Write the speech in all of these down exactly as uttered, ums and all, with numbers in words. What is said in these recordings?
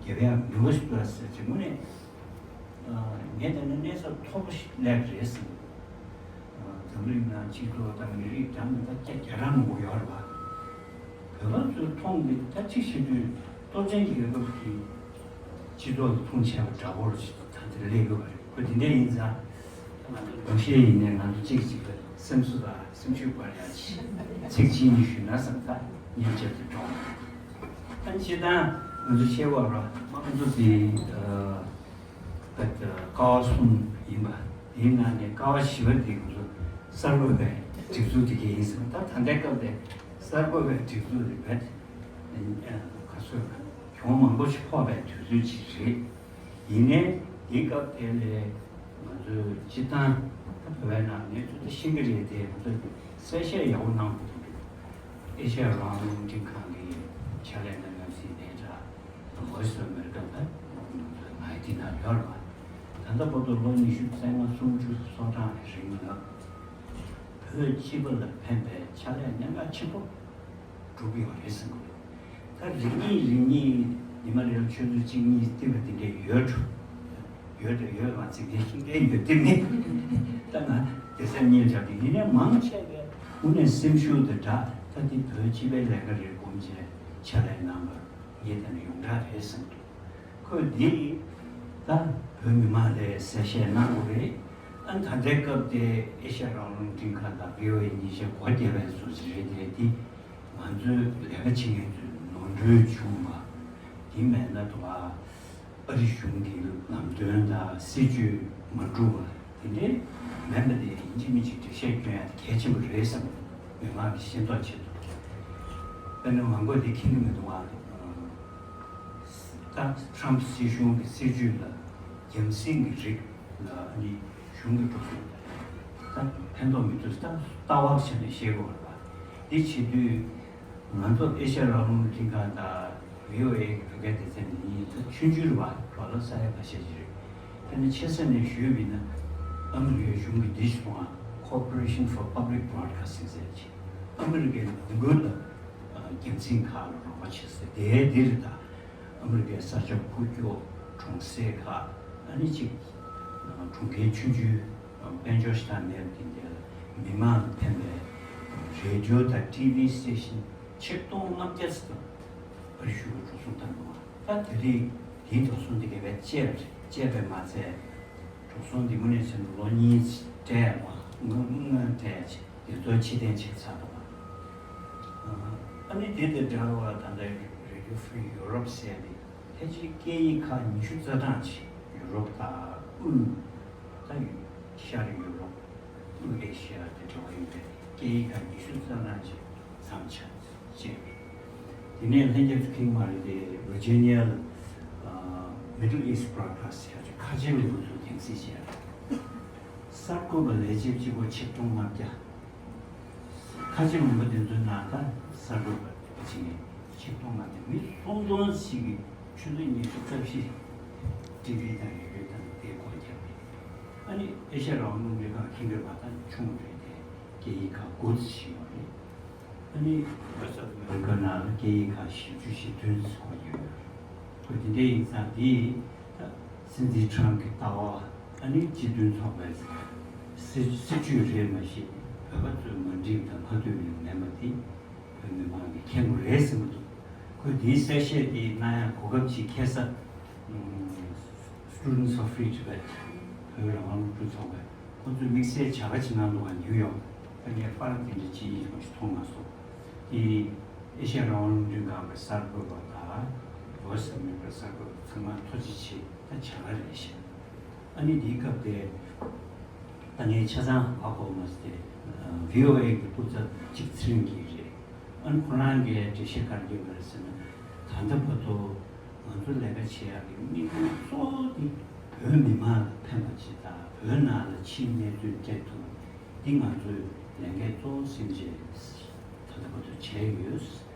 རྒྱབ་ཡག་མི་འོས་པ་ཟེར་གྱི་དངོས་གནས། ཨ། ངས་བལྟས་ན་གནས་ཚུལ་མཐོ་པོ་ཞིག་སླེབས་རེད་ཟེར། ཨ། འཛམ་གླིང་ནང་སྤྱི་ཚོགས་དང་མི་རིགས་འདྲ་མི་འདྲ་བརྒྱ་གྱ་གྲངས་མང་པོ་ཡོད་རེད་པ། བོད་པ་ཚོས་མཐོང་གི་ད་གཅིག་བྱེད་དུས་སྟོབས་ཆེན་གྱི་རྒྱལ་ཁབ་ཀྱི་སྤྱི་ཚོགས་ལ་མཐོང་ཆེ་བ་འདྲ་པོ་ཞིག་ད་དེ་སླེབས་ཡོད་པ་རེད། ཁོ་དེ་འདྲ་ཡིན་ཙང་། ང་ཚོ་ལུང་ཤེས་ཡིན་ནའི་ང་ཚོ་གཅིག་གཅིག་ལ་སེམས་གསོ་དང་སེམས་ཤུགས་སྤར་ཡག་ཅིག་ཚིག་གཅིག་གཉིས་ཞུས་ན་བསམ། ད་ཉིན་བཅར་དུ་འགྲོ། ད་སྤྱིར་བཏང་ང་ཚོ་ཤེས་དགོས་རེད། དམངས་གཙོ་དེ། ཨ། ད་ཀ་བ་གསུམ་ཡིན་པ། དེའི་ནང་ནས་ཀ་བ་བཞི་པ་དེ་ང་ཚོ་གསར་འགོད་པའི་སྒྲིག་འཛུགས་དེ་ག་ཡིན་ཟེར་ན། ད་ད་ལྟའི་སྐབས་དེ་གསར་འགོད་པའི་སྒྲིག་འཛུགས་དེ་བེད། ཨ། ག་ཚོད་གྱོང་མང་པོ་ཞིག་ཕོག་པའི་དུས་ཚོད་ཅིག་རེད། ཡིན་ནའི་དེའི་སྐབས་དེ་ལ་ང་ཚོའི་སྤྱིར་བཏང་ད་བོད་པའི་ནང་གནས་ཚུལ་དེ་ཤེས་ཀྱི་རེད་དེ། ང་ཚོས་གསལ་བཤད་ཡག་པོ་གནང་དགོས་འདུག་ཨེ་ཤ་ཡ་རང་དབང་རླུང་འཕྲིན་ཁང་གི་ཕྱག་ལས་གནང་མཁན་ཟིན་ནས་འདྲ། Voice of America ལ་ང་ཡི་དེ་ན་ཡོད་རེད་པ། ད་ལྟ་བར་དུ་ལོ་ཉི་ཤུ་རྩ་ལྔ་སུམ་ཅུ་སོ་གྲངས་རིང་ལ་བོད་སྤྱི་པ་ལ་ཕན་པའི་ཕྱག་ལས་གནད་འགག་ཆེན་པོ་བསྒྲུབས་ཡོད་རེད་བསམ་གྱི་འདུག་ད་རེ་གཉིས་རེ་གཉིས་ཉི་མ་རེ་ལ་ཆུ་ཚོད་གཅིག་གཉིས་བསྟུད་པ་དེ་འདྲ་ཡོད་འགྲོ། ཡོད་དང་ཡོད་མ་ཚིག་ནས་ཤིང་རྟའི་ཡོད་དེ་མིན། ད་ང་དེ་སེམས་ཉིད་བྱ་དེ་ཡིན་ནའི་མང་ཆེ་བས་དངོས་གནས་སེམས་ཤུགས་དང་སྦྲགས། ད་འདི་བོད་སྤྱི་པའི་ལས་ཀ་རེད། སྒོམ་བྱས་ཕྱག་ལས་གནང་བར་ངས་ད་ནི་ཡོངས་གྲགས་རེད་བསམ་འདུག་ཁོས་འདི་ད་བོད་མི་མང་ལ་གསལ་བཤད་གནང་དགོས་རེད། ཨ། ད་ལྟའི་སྐབས་དེ་ཨེ་ཤ་ཡ་རང་དབང་རླུང་འཕྲིན་ཁང་དང་བྷི་ཨོ་ཨེ་གཉིས་ཆ་སྒོ་བརྒྱབ་པའི་བཟོ་ཅིག་རེད་དེ། འདི་ང་ཚོའི་ལས་ཀ་བྱེད་མཁན་ཚོའི་ནོར་འཁྲུལ་བྱུང་བ་དེ་མེད་ན་དོ། ཨ། ཨ་རི་གཞུང་གི་ལམ་སྟོན་དང་སྲིད་ཇུས་མ་འགྲུབ་པ་དེ་འདྲའི་མེད་པ་དེ་ཡིན་གཅིག་མིན་གཅིག་འགྲེལ་བཤད་སྐྱོན་ཡ་དེ་གལ་ཆེན་པོ་རེད་བསམ། མི་མང་གི་ཤེས་རྟོགས་ཆེད་དུ། དཔེར་ན་མང་པོ་དེ་མཁྱེན་གྱི་མི་འདུག་ག་ད་ཊྲམ་སྲིད་གཞུང་གི་སྲིད་ཇུས་ལ་རྒྱང་སྲིང་གི་རིགས་ལ་ཨ་ནི་གཞུང་གི་འགྲོ་སོང་ད་ཕན་ཐོགས་མི་འདུག་ད་ལྟ་བ་བྱས་ནས་བཤད་དགོས་རེད་པ། དེ་བྱེད་དུས། ང་ཚོ་ཨེ་ཤ་ཡ་རང་དབང་རླུང་འཕྲིན་ཁང་དང་བྷི་ཨོ་ཨེ་གི་བོད་སྐད་སྡེ་ཚན་འདི་གཉིས་ད་ཆུང་ཆུང་རེད་པ། གྲོགས་ལ་ས་ཡ་ཁ་ཤས་ཅིག་རེད། དེ་ནི་ཆེ་ས་ནས་ཞུས་པ་ཡིན་ན་ཨ་མི་རི་ཀའི་གཞུང་གི་འདི་ཞིག་སོང་ང་། Corporation for Public Broadcasting ཟེར་ཅིག་ཨ་མི་རི་ཀའི་ནང་ཁུལ་ལ་རྒྱང་སྲིང་ཁག་ལ་རོགས་པ་བྱེད་ས་དེ་འདི་རེད། ད་ཨ་མི་རི་ཀའི་ས་ཆ་ཁུག་ཀྱོག་གྲོང་གསེབ་ཁག་ཨ་ནི་ཅིག་གྲོང་ཁྱེར་ཆུང་ཆུང་། དཔལ་འབྱོར་ཞེ་དྲག་མེད་པ་དེ་འདྲ་ལ་མི་མང་ལ་ཕན་པའི་རེ་ཌི་ཡོ་དང་ཊི་ཝི་སི་ཊེ་ཤན་ཆིག་སྟོང་ལྔ་བརྒྱ་ཙམ་ཨ་རི་གཞུང་གིས་འགྲོ་སོང་བཏང་འདུག་ད་དེ་རིང་དེའི་འགྲོ་སོང་དེ་ག་བས་བཅད་པ་རེད། བཅད་པས་མ་ཚད་འགྲོ་སོང་དེ་དངོས་གནས་བྱས་ན་ལོ་གཉིས་སྤྲད་ཡ་མ་སྔོན་སྔོན་སྤྲད་ཡ་ཆེད་དེ་ཚོ་ཕྱིར་འཐེན་བྱས་ཚར་འདུག་ཨ་ནི་དེ་དང་འབྲེལ་བ་ད་ལྟ་Radio Free Europe ཟེར་ཡ་དེ། ཕལ་ཆེར་སྐད་ཡིག་ཁག་ཉི་ཤུ་རྩ་གྲངས་ཤིག་ཡུ་རོབ་དང་དབུས། ད་ཡུ་ཤར་ཡུ་རོབ། དབུས་ཨེ་ཤི་ཡ་དེ་འདྲ་བ་ཡིན་པའི་སྐད་ཡིག་ཁག་ཉི་ཤུ་རྩ་གྲངས་ཤིག་མཚམས་ཆད་ཅེས། དེ་ནས་ལྷན་རྒྱས་ཚོ་མཁྱེན་མ་རེད་དེ། Virginia ལ་Middle East Broadcast ཟེར་ཡག་ཅིག་ཁ་ཆེམས་ལ་ང་ཚོས་རྒྱང་སྲིང་བྱས། གསར་འགོད་པ་ལས་བྱེད་གཅིག་པོ་ཆིག་སྟོང་ལྔ་བརྒྱ། ཁ་ཆེམས་ངོ་མ་དེ་ཚོའི་ནང་ད་གསར་འགོད་པ་ཅིག་ནས་ཆིག་སྟོང་ལྔ་བརྒྱ། མི་སུམ་སྟོང་ཞིག་གིས་ཆུ་ཚོད་ཉི་ཤུ་རྩ་བཞི་ཊི་ཝི་དང་རེ་ཌི་ཡོ་དང་དེ་སྒོ་བརྒྱབ་རེད། ཨ་ནི་ཨེ་ཤ་ཡ་རང་དབང་རླུང་འཕྲིན་ཁང་མཁྱེན་གྱི་རེད་པ། ད་ཆུང་རེད་དེ། སྐད་ཡིག་ཁག་དགུ་ཙམ་ཞིག་ཡོད་རེད། ཨ་ནི་Voice of America ནང་ལ་སྐད་ཡིག་ཁག་བཞི་བཅུ་ཞེ་བདུན་ཙམ་སྒོ་བརྒྱབ་ཡོད་རེད། ཁོ་དེ་འདྲ་ཡིན་ཙང་དེ་ད་སྲིད་འཛིན་ཊྲམ་གྱི་ལྟ་བ། ཨ་ནི་སྤྱི་མཐུན་ཚོགས་པའི་སྲིད་སྲིད་ཇུས་རེད་མ་གཞི། བོད་པ་ཚོས་མ་འགྲིག་དང་མ་འདོད་པའི་མེད་པ་དེ་བོད་མི་མང་གིས་མཁྱེན་དགོས་རེད་བསམ་གྱི་འདུག་ཁོས་དེའི་གསལ་བཤད་དེ་གནང་ཡ་གོ་སྐབས་ཅིག་ཁེལ་ས། Students of Free Tibet བོད་རང་དབང་སློབ་ཕྲུག་ཚོགས་པས་ཁོ་ཚོས་དམིགས་བསལ་བྱ་དགའ་ཅིག་གནང་འདུག་ག་ནིའུ་ཡོག་ད་ངས་པར་དེ་འདྲ་ཅིག་ཡིན་ཞིག་མཐོང་མ་སོང་། དེ་ཨེ་ཤ་ཡ་རང་དབང་རླུང་འཕྲིན་ཁང་གི་གསར་འགོད་པ་དང་Voice of America གསར་འགོད་པ་ཚང་མ་ཐུགས་རྗེ་ཆེ། ད་བྱ་དགའ་རེད་ཤག་ཨ་ནི་དེའི་སྐབས་དེ་ད་ངས་ཆ་ཚང་ཧ་གོ་མ་སོང་སྟེ། བྷི་ཨོ་ཨེ་གི་སྐུ་ཚབ་གཅིག་ཚེ་རིང་སྐྱིད་རེད། ཨ་ནི་ཁོ་རང་གིས་འགྲེལ་བཤད་ག་རེ་བརྒྱབ་པ་རེད་ཟེར་ན། ད་ལྟ་བར་དུ་ང་ཚོ་ལས་ཀ་བྱེད་ཡག་གི་དམིགས་ཡུལ་གཙོ་བོ་དེ་བོད་མི་མང་ལ་ཕན་པ་ཅིག་དང་བོད་ནང་ལ་ཕྱིའི་གནས་ཚུལ་སྤྲད་ཐུབ། འདི་ང་ཚོའི་ལས་འགན་གཙོ་བོ་ཟིན་བྱས་ད་ལྟ་བར་དུ་བྱས་ཡོད།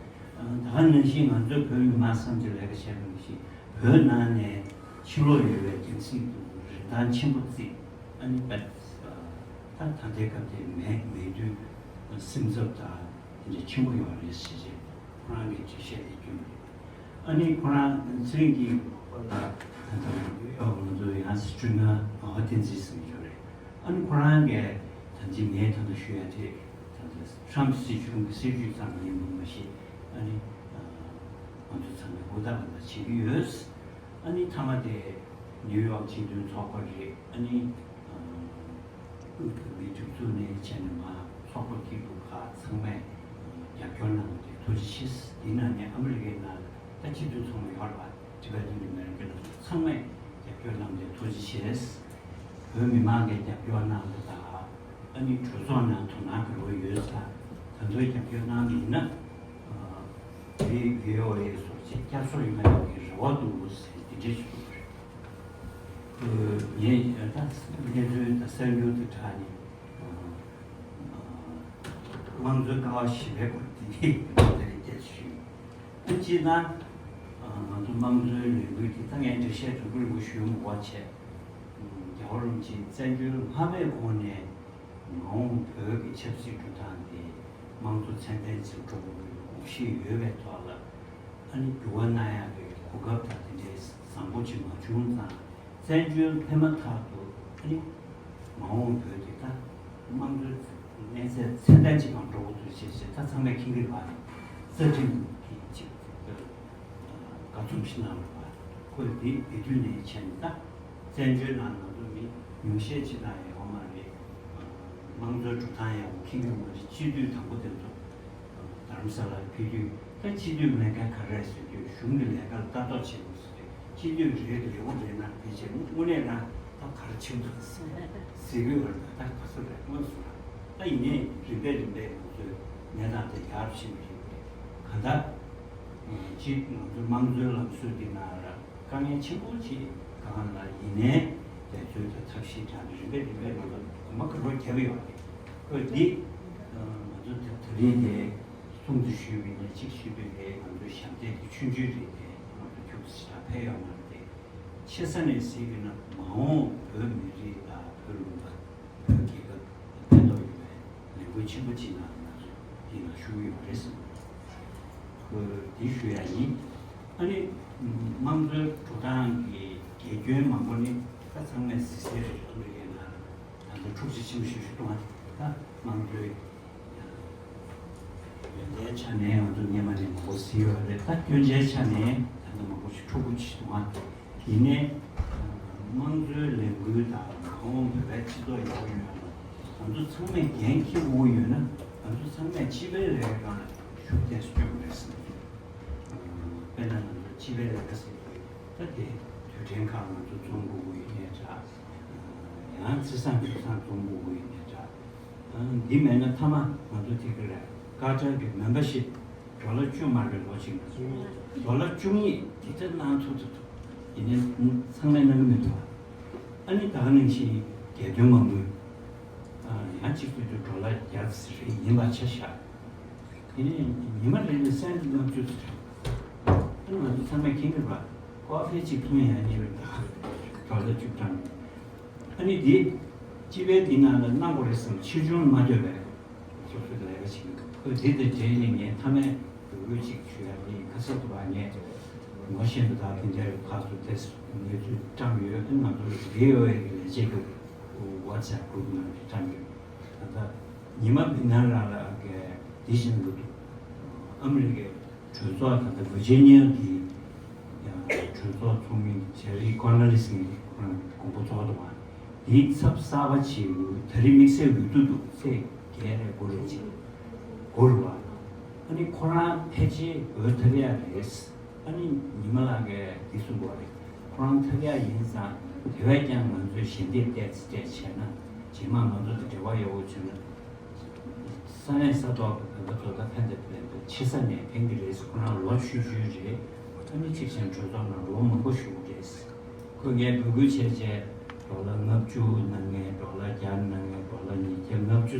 ད་ག་ནང་བཞིན་ང་ཚོའི་བོད་མི་མང་བསམ་གྱི་ལས་ཀ་བྱས་པ་ནང་བཞིན་བོད་ནང་ནས་ཕྱི་ལོགས་ཡོད་པའི་རྒྱང་སྲིང་དུ་རིན་ཐང་ཆེན་པོ་བརྩིས། ཨ་ནི་པད་ད་ད་ལྟའི་སྐབས་དེ་མེད་མེད་དུས་སེམས་འཚབ་དང་དེ་འདྲ་ཆེན་པོ་ཡོད་རེད་ཟེར་བྱས་ཁོ་རང་གིས་འགྲེལ་བཤད་དེ་བསྐྱོན་པ་རེད། ཨ་ནི་ཁོ་རང་ཚེ་རིང་གིས་ ང་ཚོ་ཡང་སྤྲུལ་སྣང་ཨ་བསྟན་འཛིན་ཟེར་གྱི་ཡོད་རེད། ཨ་ནི་ཁོ་རང་གིས་ད་ཅི་ངས་ད་ལྟ་ཞུ་ཡ་དེ་ད་ལྟ་ཁྲམ་སྲིད་གཞུང་གི་སྲིད་ཇུས་ཙམ་ཡིན་མིན་མ་ཤེས། ཨ་ནི་ང་ཚོ་ཚང་མས་ཧུར་ཐག་ཧུར་ཐག་བྱེད་ཀྱི་ཡོད། ཨ་ནི་མཐའ་མ་དེ་ནིའུ་ཡོག་སྤྱི་མཐུན་ཚོགས་པ་རེད། ཨ་ནི་བོད་མིའི་སྒྲིག་འཛུགས་ནས་བྱས་ནས་མ་ཚོགས་པ་སྐྱིད་སྡུག་ཁག་ཚང་མས་རྒྱབ་སྐྱོར་གནང་བ་དེ་ཐུགས་རྗེ་ཆེ། དེ་ནང་ནས་ཨ་མི་རི་ཀའི་ནང་ལ་ད་སྤྱི་མཐུན་ཚོགས་པ་ཡོད་རེད་པ། Tibetan American ཚང་མས་རྒྱབ་སྐྱོར་གནང་བ་དེ་ཐུགས་རྗེ་ཆེ། བོད་མི་མང་གིས་རྒྱབ་སྐྱོར་གནང་བ་དང་། ཨ་ནི་གྲོས་ཚོགས་ནང་དོ་སྣང་ག་རེ་ཡོད་ས། ད་ཚོད་རྒྱབ་སྐྱོར་གནང་མིན་ན། དེ་བྷི་ཨོ་ཨེ་སོགས་ཅིག་བསྐྱར་གསོ་ཡོང་ཡག་གི་རེ་བ་འདུག་ཟེར་དེ་འདྲས་ཞིག་འདུག་རེད། ངས་ད་གནས་ཚུལ་དང་གསར་འགྱུར་དེ་དྲངས་ནས་དམངས་གཙོའི་ཀ་བ་བཞི་པའི་སྐོར་དེ་དེ་རིང་སྐད་ཆ་ཞུས། ཨ་ཅེ་ན། ང་ཚོ་དམངས་གཙོའི་ལས་འགུལ་དེ་ད་ངས་འགྲེལ་བཤད་དོན་པོ་རིང་པོ་ཞུས་མ་དགོས་པ་བྱས། རྒྱལ་བ་རིན་པོ་ཆེའི་བཙན་བྱོལ་སྔ་མའི་གོང་ནས་མ་འོངས་བོད་ཀྱི་ཆབ་སྲིད་འགྲོ་སྟངས་དེ་དམངས་གཙོ་ཚད་ལྡན་ཅིག་འགྲོ་དགོས་པའི་དགོངས་གཞི་ཡོད་པའི་ཐོག་ལ། ཨ་ནི་འགྱུར་བ་གནང་ཡག་གི་གོ་སྐབས་དང་དེ་འདྲའི་བཟང་པོ་ཅིག་མ་བྱུང་ཙང་། བཙན་བྱོལ་ཕེབས་མ་ཐག་ཏུ་ཨ་ནི་མ་འོངས་བོད་དེ་ད་དམངས་གཙོའི་གནས་ཚད་ཚད་ལྡན་ཅིག་གང་འགྲོ་དགོས་འདུག་ཅེས་བྱས། ད་ཚང་མས་མཁྱེན་གྱི་རེད་པ། རྩ་ཁྲིམས་ཀྱི་ཅིག་དགའ་ཚོམས་ཤིག་གནང་རེད་པ། ཁོས་འདི་འདི་དུས་ནས་བྱས་ནས། ད་བཙན་བྱོལ་ནང་ང་ཚོ་མི་ཉུང་ཤས་ཅིག་དང་ཡང་ཡོད་མ་རེད། དམངས་གཙོའི་འགྲོ་སྟངས་ཡག་པོ་མཁྱེན་གྱི་མ་རེད། སྤྱི་འཐུས་དང་པོ་དེ་ཚོ་རྡ་རམ་ས་ལར་ཕེབས་དུས། ད་སྤྱི་འཐུས་ལས་ཀ་ག་རེ་རེད་ཟེར་དུས། གཞུང་གི་ལས་ཀ་ལ་ལྟ་རྟོག་བྱེད་དགོས་ཟེར་དུས། སྤྱི་འཐུས་རེད་ལས་ཁུངས་རེད་ན་ཕལ་ཆེར་དངོས་གནས་རང་ད་ག་རེ་བྱེད་འདུག་ཟེར་གྱི་ཡོད་རེད། ད་ག་ཚོད་རེད་དངོས་སུ་རང་། ད་ཡིན་ནའི་རིམ་པས་རིམ་པས་ང་ཚོའི་གནས་སྟངས་དེ་ཡག་རུ་ཕྱིན་པ་རེད། གང་ལྟར་སྤྱི་ང་ཚོའི་དམངས་གཙོའི་ལམ་སྲོལ་འདི་ནང་ལ་དཀའ་ངལ་ཆེན་པོ་ཅིག་གང་ལ་ཡིན་ནའི་འབད་རྩོལ་དང་ཐབས་ཤེས་དྲངས་ནས་རིམ་པས་རིམ་པས་ང་ཚོ་གོམ་པ་ག་རོ་བརྒྱབ་ཡོད་རེད། ཁོས་འདི་ང་ཚོ་ད་དེ་རིང་འདི་གསུང་དུ་ཞུས་པ་ཡིན་ན། གཅིག་ཞུས་པ་ཡིན་ན། ང་ཚོའི་ཞབས་འདེགས་ཀྱི་ཆུང་ཆུང་རེད་དེ། ང་ཚོ་ཁྱུག་ཙམ་ཞིག་ཕན་ཡོད་མ་རེད་དེ། ཆེ་ས་ནས་གཟིགས་པ་ཡིན་ན་མ་འོངས་བོད་མི་རིགས་དང་བོད་ལུང་པ། བོད་རྒྱལ་ཁབ་ཕན་ཐོགས་ཡོད་པའི་ལས་འགུལ་ཆེན་པོ་ཅིག་ནང་ང་ཚོས་འདི་ལ་ཞུགས་ཡོད་རེད་བསམ། ཁོས་འདི་ཞུ་ཡ་ཡིན། ཨ་ནི་དམངས་གཙོའི་འགྲོ་སྟངས་ཀྱི་དགེ་སྐྱོན་མང་པོ་ནི་ད་ཚང་མས་གཟིགས་གསལ་རེད། ཨ་མི་རི་ཀའི་ནང་ལ་ད་ལྟ་འཁྲུག་ཆ་ཆེན་པོ་ཞིག་ཞུ་གཏོང་བ་དེ། ད་དམངས་གཙོའི་ཡོན་ཏན་ཆ་ནས་ང་ཚོ་སྔོན་མ་ནས་མང་པོ་གཟིགས་ཡོད་རེད། ད་སྐྱོན་ཆའི་ཆ་ནས་ད་ལྟ་མང་པོ་ཞིག་འཁྲུག་པོ་ཞིག་གཏོང་བ། ཡིན་ནའི། དམངས་གཙོའི་ལས་འགུལ་དང་མ་འོངས་བོད་པའི་སྤྱི་ཚོགས་ཡག་པོ་ཡོང་ཡ་ལ་ང་ཚོ་ཚང་མས་འགན་འཁྱེར་དགོས་ཡོད་ན། ང་ཚོ་ཚང་མས་སྤྱི་པའི་ལས་ཀའི་སྒང་ལ་ཤུགས་རྒྱག་སྐྱོན་མེད་བསམ། དཔེར་ན་ང་ཚོ་སྤྱི་པའི་ལས་ཀ་ཟེར་དུས། ད་དེ་དུས་དྲན་ཁག་ང་ཚོ་འཛོམས་དགོས་ཀྱི་ཡོད་ནའི་འདྲ། ཡང་ཚེས་བཟང་ཕྱུག་བཟང་འཛོམས་དགོས་ཀྱི་ཡོད་ནའི་འདྲ། འདི་མེད་ན་མཐའ་མ་ང་ཚོ་དེ་ག་རེ་ཀ་ཊར་གྱི་མེམ་བར་ཤིབ་ཌོ་ལར་བཅུ་མར་བའི་ལོ་གཅིག་ནང་ཌོ་ལར་བཅུ་གཉིས་དེ་ལྟར་གནང་ཐུབ་ཐུབ་ཐུབ། ཡིན་ནའི་ཚང་མས་གནང་གི་མི་འདུག་ཨ་ནི་ད་ག་ནང་བཞིན་རྒྱལ་དོན་མང་པོའི་ཡང་གཅིག་ཏུ་ཌོ་ལར་བརྒྱ་ཙམ་རེ་ཡིན་པ་ཆ་བཞག་ཡིན་ནའི་ཉི་མ་རེ་ལ་སེན་ཊི་ལྔ་བཅུ་ཙམ་རེད། ཨ་ནི་ང་ཚོ་ཚང་མས་མཁྱེན་གྱི་རེད་པ། ཀོ་ཧྥེ་གཅིག་འཐུང་ཡ་གཉིས་རེད། ད་ཌོ་ལར་བཅུ་གྲངས། ཨ་ནི་འདི་སྤྱི་པའི་འདི་ནང་ལ་གནང་དགོས་རེད་བསམ། ཕྱིར་ཚོང་མ་ལྟོས་པའི་སོ་སོའི་ལས་ཀ་བྱེད་ཀྱི་འདུག་ཁོས་འདི་དང་འབྲེལ་ནས་ངས་མཐའ་མའི་འབོད་སྐུལ་ཅིག་ཞུ་ཡ་དེ་ཡིན། ཁ་གསལ་དུ་བ་ངས་ངོ་ཤེས་པ་དག་དེ་འདྲའི་ཕར་ཚུར་ཏོག་ཙམ་གནས་ཚུལ་བཀྲམ་ཡོད། ཨ་ནི་ང་ཚོ་བྷི་ཨོ་ཨེ་གི་ལས་བྱེད་ཀྱི་ཝ་ཊི་སི་ཨེབ་གུ་རུབ་ནང་ལ་བཀྲམ་ཡོད། ད་ལྟ་ཉི་མ་འདི་ནང་ལ་ལ་གི་འདི་བཞིན་དུ་འདུག་ཨ་མི་རི་ཀའི་གྲོས་ཚོགས་ད་ལྟ་ཝི་ཇི་ནི་ཡ་གི་ཡང་གྲོས་ཚོགས་ཚོགས་མི་ཇེ་རི་ཀོ་ནེ་ལིས་ངས་ཁོ་རང་དགོངས་པ་རྫོགས་འདུག་པ། དེའི་ཚབ་གསར་པ་ཅིག་ད་རེས་དམིགས་བསལ་འོས་བསྡུ་འདུག་ཚེས་བརྒྱད་རེད་དགུ་རེད་ཅིག་འགོར་བ། ཨ་ནི་ཁོ་རང་ཕལ་ཆེར་འོས་ཐོབ་ཡ་རེད། ཨ་ནི་ཉི་མ་ལགས་ཀྱིས་འདི་གསུངས་པ་རེད། ཁོ་རང་ཐོབ་ཡ་ཡིན་ཙང་དེ་བས་ཀྱང་ང་ཚོས་ཞལ་འདེབས་ཏོག་ཙམ་བྱས་ན་རྗེས་མ་ང་ཚོ་དང་འབྲེལ་བ་ཡོད་པ་བྱུང་ན། ས་གནས་ས་ཐོག་གི་བོད་པ་ཚོ་ད་ཕན་ཐོགས་ཕན་ཐོགས་ཆེ་ས་ནས་ཕན་གྱི་རེད། ཁོ་རང་ལོ་ཆུང་ཆུང་རེད། ཨ་ནི་གཅིག་བྱས་ན་གྲོས་ཚོགས་ནང་ལོ་མང་པོ་བཞུགས་རེད། ཁོས་ངས་འབོད་སྐུལ་བྱས་རྗེས་ཌོ་ལར་ལྔ་བཅུ་གནང་མཁན། ཌོ་ལར་བརྒྱ་གནང་མཁན། ཌོ་ལར་ཉིས་བརྒྱ་ལྔ་བཅུ་